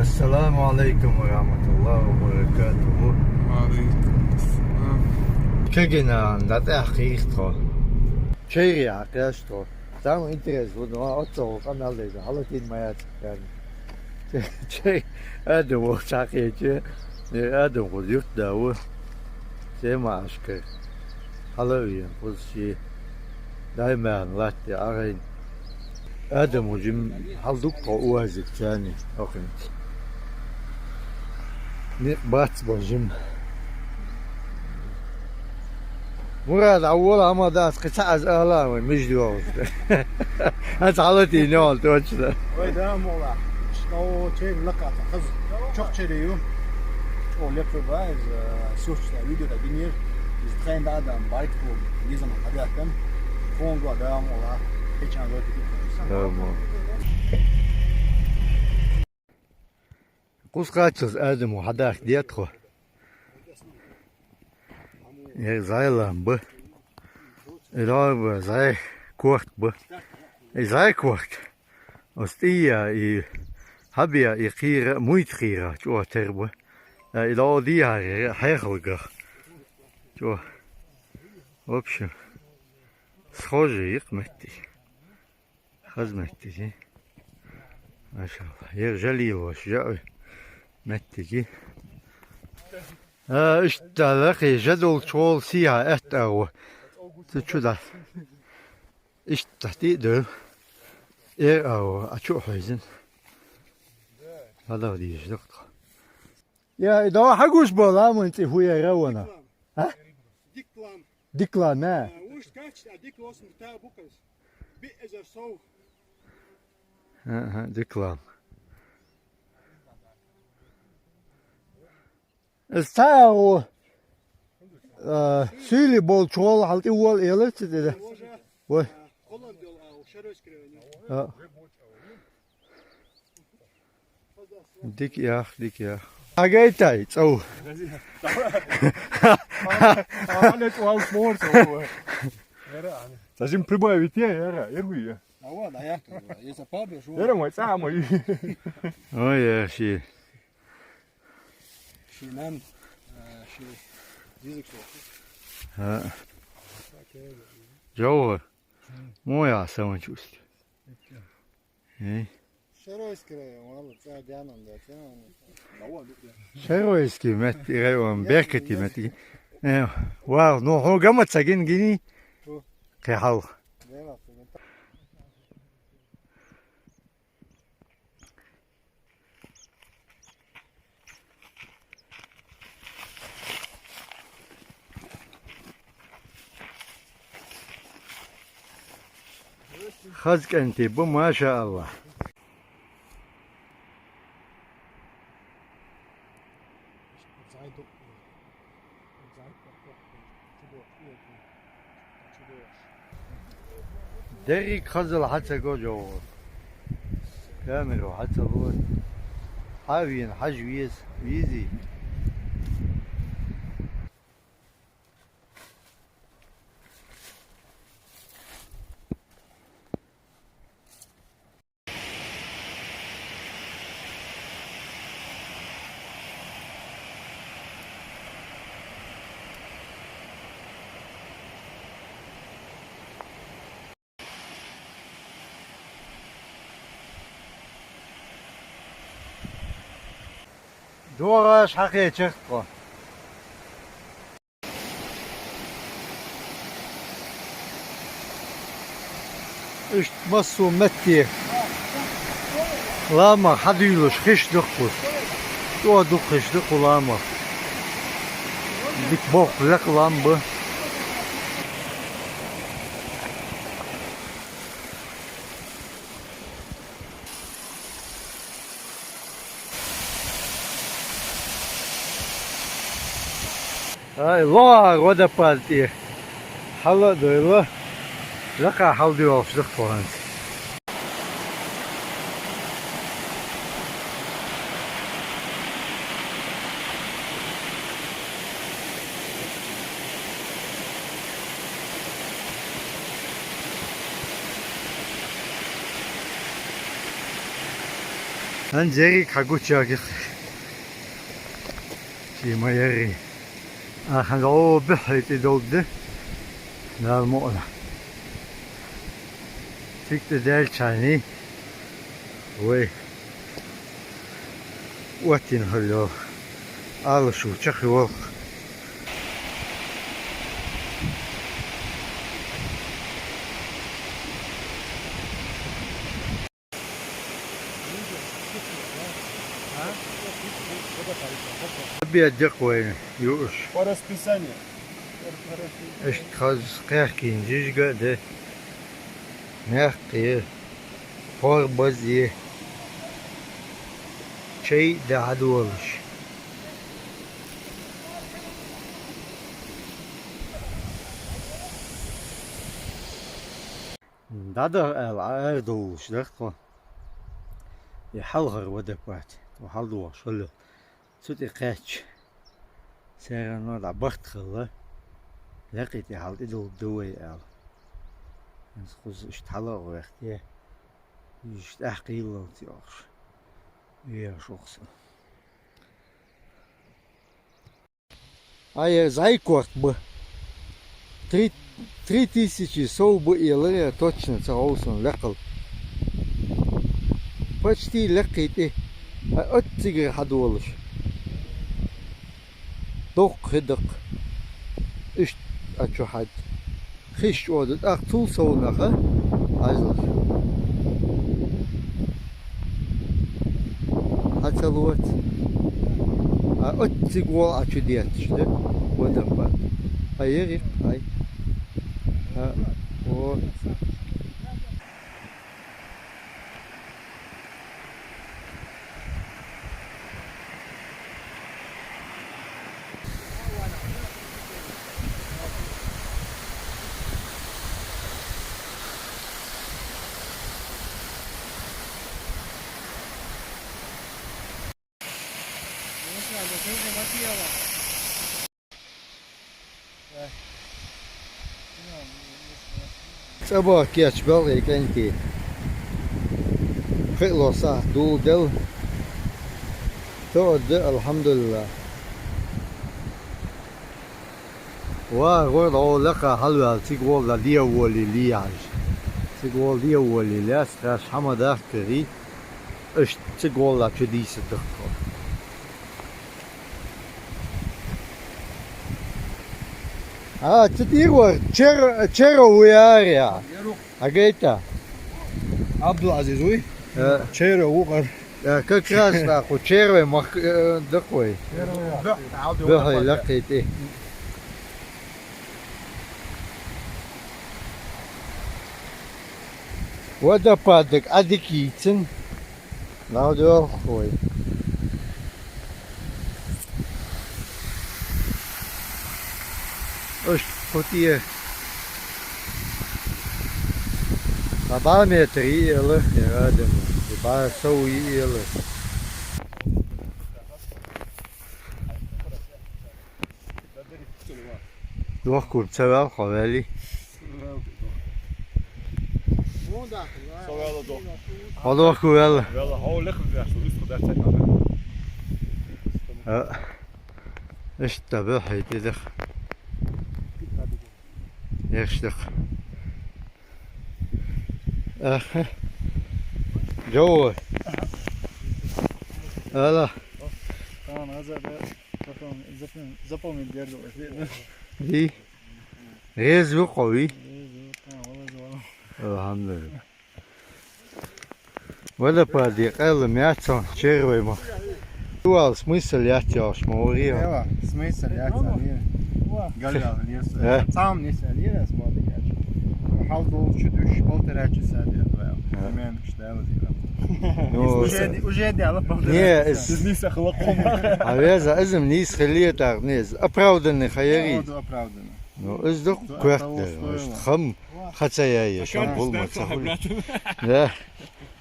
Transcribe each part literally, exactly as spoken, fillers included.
السلام عليكم ورحمة الله وبركاته. وعليكم السلام. Кегина датӀа хихтро. Чери акъяшто. Сам интерес вот, но отцо къамал деза. Халатин маяц. Чери адам вот сакъечи. Адам вот юрт да вот. Сема ашкар. Халави, вот си. Дайман латти арин. Адам уже хьалдуккха уазик цани охинц. Никъ бац божим. Мурад, аввал ама дац, кхы ца аз ала вай, мижди валус. Аз халати нёл, точно. Ой, да, мола. Что, чей лака, хаз, чок чери ю. О, лепфе ба, из, э, сюрч, да, видео, да, гинир. Из тхайн да, да, байт, фу, низам, хадякан. Фон гуа, да, мола. Хичан гуа, тики. Да, мола. Къускъачаз адамо хьадахка детхо. Э, зайлам ба. Э, зай корт ба. Э, зай корт. Остия и хабия и кира, муйт кира, чуа терба. Э, и ло дия хехалга. Чуа. В общем, схожи их метти. Хазметтиги. Машалла. Ер жалилош, жа меттиги. А, иштта лакхи жадол чол сиха эттагу. Цу чуда. Иштта ти дö. Ер агу, а чу хойзин. Хадав диш докто. Я, и да хагуш бола мун ци хуя равана. А? Диклам. Диклам, а? Уж кач, а диклос мта букас. Би эзер сов. Ага, диклам. Эстао, э, сили бол чуол халти уол элэци деде. Ой. А. Дик ях, дик ях. Агайтай, цау. Ана чуал спорт. Зачем прибавить, я, я, я, я. А вот, а я, я запал, я шо. Яра мой, цаа мой. Ой, я, ши. Ши нам, э, ши. Дизик шо. А. Джоуа. Моя самочувствие. Э? Шеройский район, валла, цаа дянан да, цаа. Шеройский мет, район, Беркети мет. Э, вау, ну, хо гама цагин гини. Хо. Кехал. Дера, цагин. Хазканти бу, машаалла. Дерриг хазал хьа ца го жовгӀа. Камера хьа ца лур. Хьавен, хьажа вез, вези. Дора шхьахечехъо. Ишт массо метте. Лама хьадуйлуш хиш духус. ЧӀо духхиш духу лама. Дик боху лекъ лам бу. Ай, лоа водопад тӀе. Хьала а дойла. Лакха хьалдуьйгӀуш даккхо хӀанз. ХӀанз еррига хьагучаяккха. Ши ма ярий. Ахьа, о, бихьи тӀедогда. Дала мукъана. Цига тӀедаьлча хьайна. Вай. Оттина хилла йола. Ала шу чакхйоал. Обед декъ вайна юаш. По расписанию. Иштта хаза кхехкийна жижиг а да. Мекх е, пхьор баз е, чай дӀадолаш. ДӀадахар аьлла, Ӏа арадовлаш дар тхо. Е хьалхара водопад, тхо хьалдоагӀаш хилла. Цу тӀа кхаьчча, церан дӀа барт хилла, лакхе тӀа хьал тӀедолаш да вай аьлла. ХӀанз кхуза иштта хьала а гӀоьртий, уж тӀехь кхийллалц йоахаш. Вехаш ву-кх со. Ай, зӀай корта ба. Три, три тысячи сов ба, элира, точно ца хов сона лакхал. Почти лакхе тӀа. Ай, оццигара хьадолаш. Доккха хи да-кх. Иштта а чу хьаьдда. Хиш чӀоагӀа да, тӀаккха цул совнаха хьажалаш. Хьа ца лоац. А оцциг гӀола Ӏа чу детташ да, водопад. Хьа ерриг, хьай. Хьа, о. ЦӀа бохкеча белгӀи кӀантий. Кхы а ло сахьат дулдел. ТоӀадда, алхьамдулиллахӀ. Ва, гӀур дӀо лекха хьалваьлла, цига гӀолла дӀа де а волий, ле хьажа. Цига гӀолла де а волий, лаьца тхаьш хӀама дахкарий, иштта цига гӀолла чу дийса даккхо. А, цу тӀера вар, чер-, черо ву яр я. Хьагайта? Абдул-Азиз вуй? Э. Черо ву кхар. Э, как раз нахуй, червей мах-, э, такой. Червей. Да, алды. Да, ву лакхе тӀа. Водопадик Адикийцин. Навдёл хуй. Уж путие. Саба метр и элы, я радым. Саба сау и элы. Дохкур цавал хавали. Хавал дох. Вала хавал. Вала хавал лех бяхш, уст бяхш. А. Иштта бе хайтидах. Яхшдах. Аха. Джо. Ала. Потом запом-, запомнить дерду. И? Резво хавал. Резво, а, вала звала. Алхьамдулиллахь. Водопаде къаьлла меца червей ма. Вал смысл яц йош ма вари. Эва, смысл яц, али. Галга лес. Э? Сам не сали, раз моды яч. Хал дол чуть уж полтора часа де, да. Э. Мен кштал дира. Ну, уже, уже дело полтора часа. Не, из- Из не сахло кома. А веза, изм не схлиет, а не из. Оправданный хаяри. Оправданный. Ну, из дох квартир. Хам хацая ешан булма цахули. Да.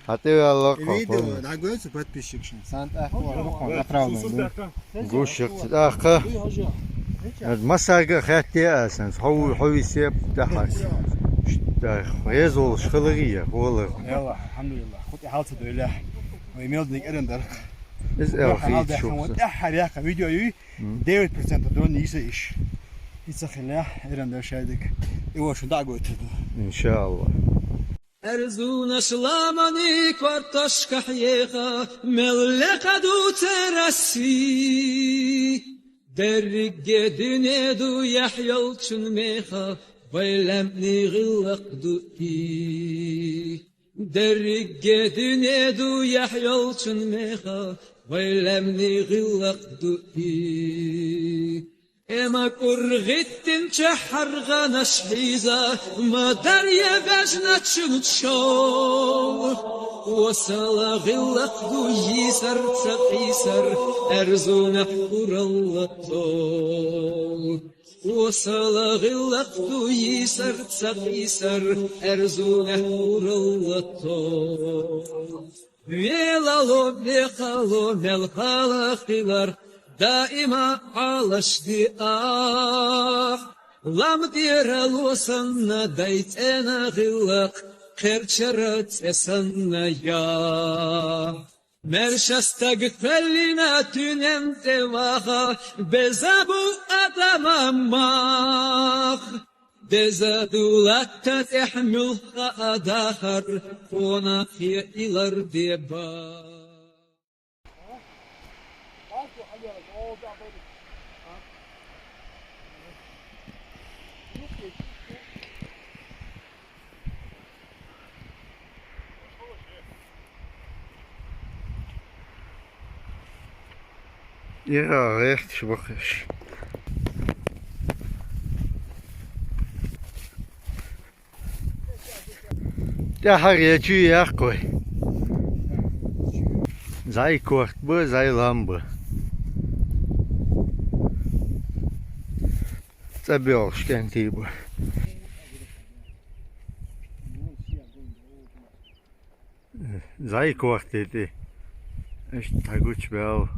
А ты Аллах. Видео нагойцы подписчикшин. Санта ахва. Направлен. Гушик ахка. Масага хатте асан. Хау хау сеп дахас. Да, резул шхалгия, волар. Ялла, алхамдулиллах. Хути халцы дойле. Вай мел диниг эран дар. Из эл хӀанал хийта дахьан шух ва са. ТӀехьа яха видео юй. М. Девять процентов дрон йиса иш. Ица хилла эран дар шайдик. И ва шун дагойтаду. Иншалла. Эрзунаш ламани картошка хьеха, мел лекха ду цераси. Дерриге дуьне ду яхь йолчун меха, вай лаьмни гӀиллакх ду и. Дерриге дуьне ду яхь йолчун меха, вай лаьмни гӀиллакх ду и. Эма кӀур гӀиттинча хьаргӀанаш хьийза, ма дар я вежначун чов. Осала гӀиллакх ду йисар ца къийсар, эрзунахь уралла тов. Осала гӀиллакх ду йисар ца къийсар, эрзунахь уралла тов. Велало, вехало, мел хала хилар, даима Ӏалашди ахь. Лам тӀера ло санна, дай цӀена гӀиллакх, кхерчара цӀе санна я. Мерша стаг кхеллина туьнен тӀе ваха, беза бу адама мах. Деза ду латта тӀехь муьлхха а дахар, кхона хье илар деба. Ира гӀерташ бахаш. ТӀаьхьара я чу яьккхой. Зай корт ба, зай лам ба. ЦӀабелгӀаш кӀентий ба. Зай корт тӀе. Иштта гучабаьлла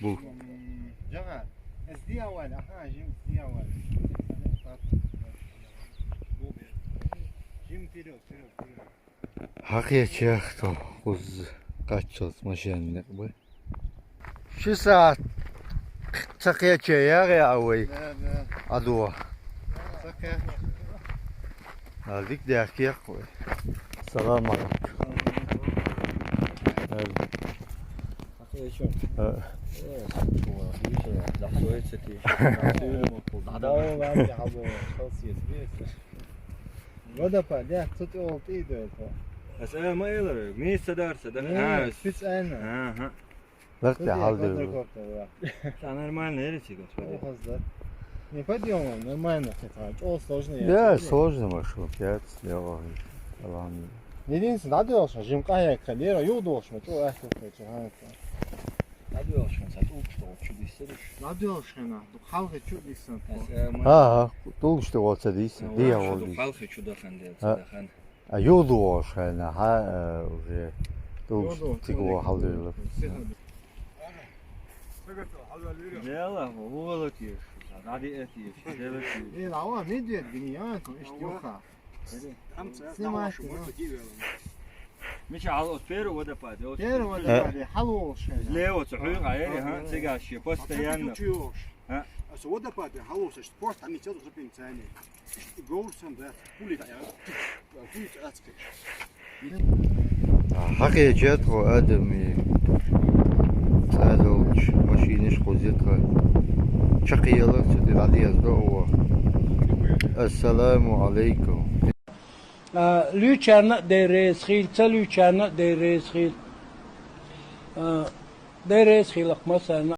бу. М, жагӀа, эс диавал, аха, жим диавал. Жим вперёд, вперёд, вперёд. Хьакхеча яхто, кхузза кхаччалц машен некъ ба. Ши сахьат ца кхеча яхьа а вай. Да, да. Адо. Ца кхе. А, дик дехкех вай. Салам алейкум. Хьакхеча. А. Э, слушай, я, да, что это ты? Да, да, да, да, да, да, да. Водопад, я, цу тӀе олу тӀе а доьлху. Аса ма элара, миса дарца, да? Э, а, специально. Ага. Ларте хьал дер. Квадрокоптер, да. Та нормально, эри цига, смотри. Охаз, да. Не подъёмом, нормально, хотя, чё сложно, я, я, тебе. Сложно маршрут, я, я, ладно. Единственное, надо было, что жим кая калера, ю должен, что, а, что, что, а, что. ЛадоьгӀуш хенахь тӀулгаш тохуш чу диссараш. ЛадоьгӀуш хенахь, дукха хьалхе чу диссант. Ас, э, ма- ХӀа, хӀа, тӀулгаш тӀе волу ца дийса, а, дехьа волу дийса. Хьалхе чу дахана дела, ца дахана. А юхадогӀуш хенахь, хӀа, э, уже тӀулгаш цига вон хьалдуьйлура. Дела, вугӀала теша, дӀадиа теша, дела теша. Э, лава, медведь гиний, а, иштта юха. Снимайте, ну. Мича хьал оцу первый водопаде, оцу Первый водопаде, хьалволуш хенахь. Лево, цу хьуьйкъа ери, ха, цигахь шен, постоянно. Чу йолуш. А? Аса водопаде хьалволуш, спорт, они сейчас уже пенсионер. Говр сам, да, пули, да, я, пули, да, ацкий. Хьакхеча тхо адамийн цӀа долчу машинаш кхуза тхан. Чекхъелар цу тӀе дӀадездо а ваха. Ассаламу алейкум. А, луьйчарна а Дела реза хила, ца луьйчарна а Дела реза хила. А, Дела реза хилахь массарна.